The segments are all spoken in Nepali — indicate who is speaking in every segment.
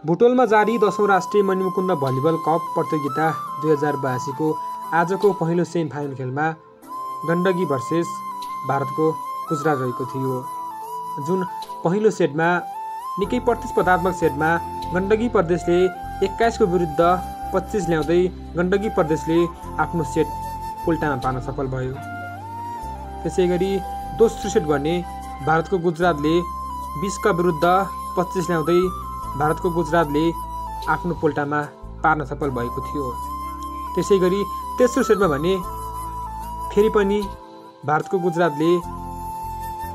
Speaker 1: बुटोलमा जारी 10औं राष्ट्रिय मणिमुकुन्द भलिबल कप प्रतियोगिता 2082 को आजको पहिलो सेमी फाइनल खेलमा गण्डकी भर्सेस भारतको गुजरात रहेको थियो। जुन पहिलो सेटमा निकै प्रतिस्पर्धात्मक सेटमा गण्डकी प्रदेशले 21 को विरुद्ध 25 ल्याउँदै गण्डकी प्रदेशले आफ्नो सेट उल्टामा पार्न सफल भयो। त्यसैगरी दोस्रो सेट भने भारतको गुजरातले 20 का विरुद्ध 25 ल्याउँदै भारतको गुजरातले आफ्नो पोल्टामा पार्न सफल भएको थियो। त्यसैगरी तेस्रो सेटमा भने फेरि पनि भारतको गुजरातले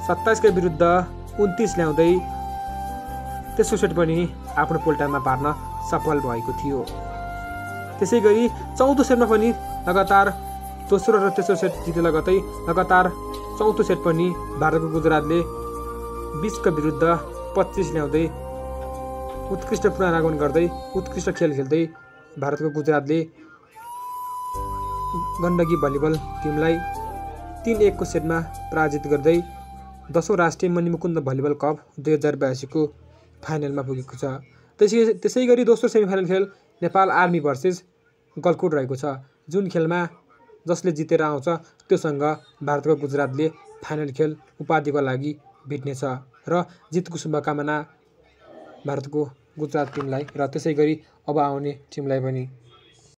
Speaker 1: 27 का विरुद्ध 29 ल्याउँदै तेस्रो सेट पनि आफ्नो पोल्टामा पार्न सफल भएको थियो। त्यसैगरी चौथो सेटमा पनि लगातार दोस्रो र तेस्रो सेट जिते लगतै लगातार चौथो सेट पनि भारतको गुजरातले 20 का विरुद्ध 25 ल्याउँदै उत्कृष्ट पुनरागमन गर्दै उत्कृष्ट खेल खेल्दै भारतको गुजरातले गण्डकी भलिबल टिमलाई 3-1 को सेटमा पराजित गर्दै 10औं राष्ट्रिय मणिमुकुन्द भलिबल कप 2082 को फाइनलमा पुगेको छ। त्यसैगरी दोस्रो सेमिफाइनल खेल नेपाल आर्मी भर्सेस गलकुट रहेको छ। जुन खेलमा जसले जितेर आउँछ त्योसँग भारतको गुजरातले फाइनल खेल उपाधिको लागि भिड्नेछ र जितको शुभकामना भारतको गुजरात टिमलाई र त्यसैगरी अब आउने टिमलाई पनि।